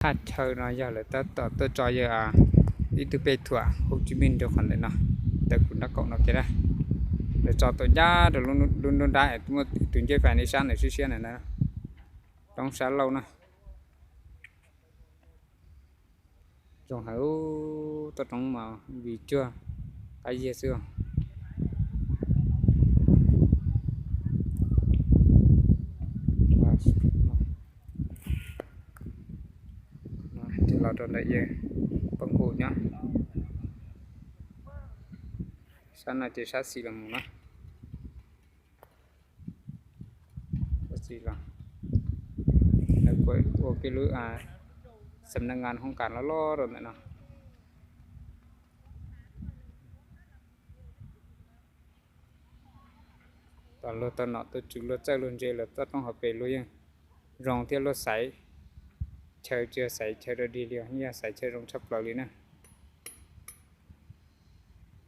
Thaj chaw no yog lawv tab tom tuaj tso yawg ib tug pej thuam Hồ Chí Minh rau qhov ntawm no, ntawm kuv nraub qaum no kiag na. Lawv tso tau ncaj rau lub nruab nrab muaj tus ncej fais ne sab ntawm siab siab ntawm na, roob sab laug na. Zoo heev, toj roob mas vim cuag qab yiag xwb. Ces los rau ntawm yawg Poob Hu nyob, sab no ces sab xis los mus na. Sab xis los, lawv kuj ua kiag lub xam naj ngan hoob kas loj loj rau ntawm no. Tom luag tau nom tau tswv luag txawj luag ntse lawm toj roob hauv pes luag yeej zoo thiab luag xaiv chaw tsis yog xaiv chaw dog dig li os, yeej yog xaiv chaw zoo tshaj plaws li na.